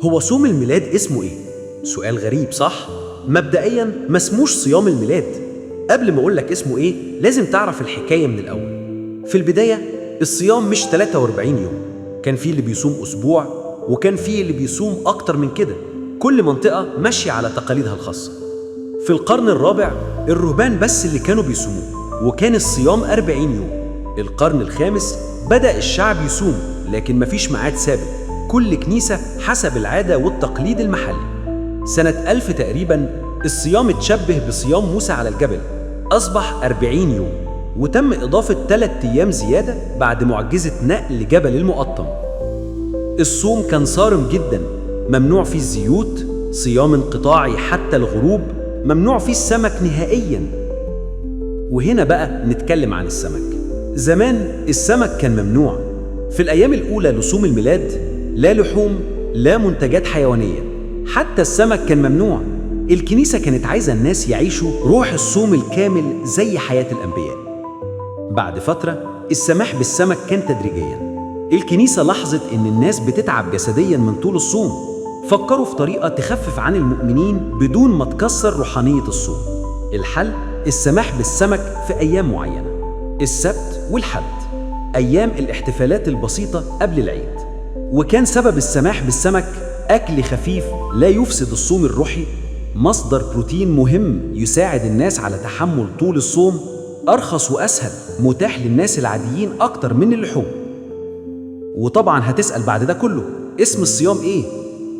هو صوم الميلاد اسمه ايه؟ سؤال غريب صح؟ مبدئيا ما اسموش صيام الميلاد. قبل ما اقولك اسمه ايه لازم تعرف الحكاية من الأول. في البداية الصيام مش 43 يوم، كان في اللي بيصوم أسبوع وكان في اللي بيصوم أكتر من كده. كل منطقة ماشية على تقاليدها الخاصة. في القرن الرابع الرهبان بس اللي كانوا بيصوموه، وكان الصيام 40 يوم. القرن الخامس بدأ الشعب يصوم، لكن مفيش ميعاد ثابت، كل كنيسة حسب العادة والتقليد المحلي. سنة 1000 تقريبا الصيام اتشبه بصيام موسى على الجبل، أصبح 40 يوم، وتم إضافة 3 أيام زيادة بعد معجزة نقل جبل المقطم. الصوم كان صارم جدا، ممنوع فيه الزيوت، صيام انقطاعي حتى الغروب، ممنوع فيه السمك نهائيا. وهنا بقى نتكلم عن السمك. زمان السمك كان ممنوع. في الأيام الأولى لصوم الميلاد لا لحوم، لا منتجات حيوانية، حتى السمك كان ممنوع. الكنيسة كانت عايزة الناس يعيشوا روح الصوم الكامل زي حياة الأنبياء. بعد فترة السماح بالسمك كان تدريجيا. الكنيسة لاحظت إن الناس بتتعب جسديا من طول الصوم، فكروا في طريقة تخفف عن المؤمنين بدون ما تكسر روحانية الصوم. الحل السماح بالسمك في أيام معينة، السبت والحد، أيام الاحتفالات البسيطة قبل العيد. وكان سبب السماح بالسمك أكل خفيف لا يفسد الصوم الروحي، مصدر بروتين مهم يساعد الناس على تحمل طول الصوم، أرخص وأسهل، متاح للناس العاديين أكتر من اللحوم. وطبعا هتسأل بعد ده كله اسم الصيام إيه؟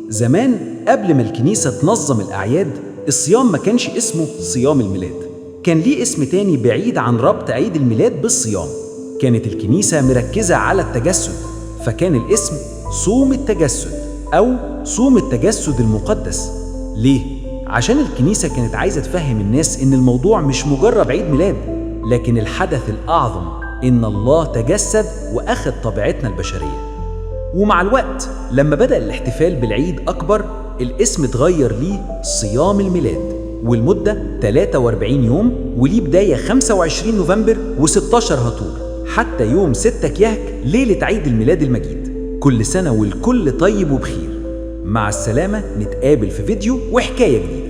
زمان قبل ما الكنيسة تنظم الأعياد الصيام ما كانش اسمه صيام الميلاد، كان ليه اسم تاني بعيد عن ربط عيد الميلاد بالصيام. كانت الكنيسة مركزة على التجسد، فكان الاسم صوم التجسد أو صوم التجسد المقدس. ليه؟ عشان الكنيسة كانت عايزة تفهم الناس إن الموضوع مش مجرد عيد ميلاد، لكن الحدث الأعظم إن الله تجسد وأخذ طبيعتنا البشرية. ومع الوقت لما بدأ الاحتفال بالعيد أكبر، الاسم اتغير ليه صيام الميلاد، والمدة 43 يوم، وليه بداية 25 نوفمبر و16 هاتور حتى يوم 6 كيهك ليلة عيد الميلاد المجيد. كل سنة والكل طيب وبخير. مع السلامة، نتقابل في فيديو وحكاية جديدة.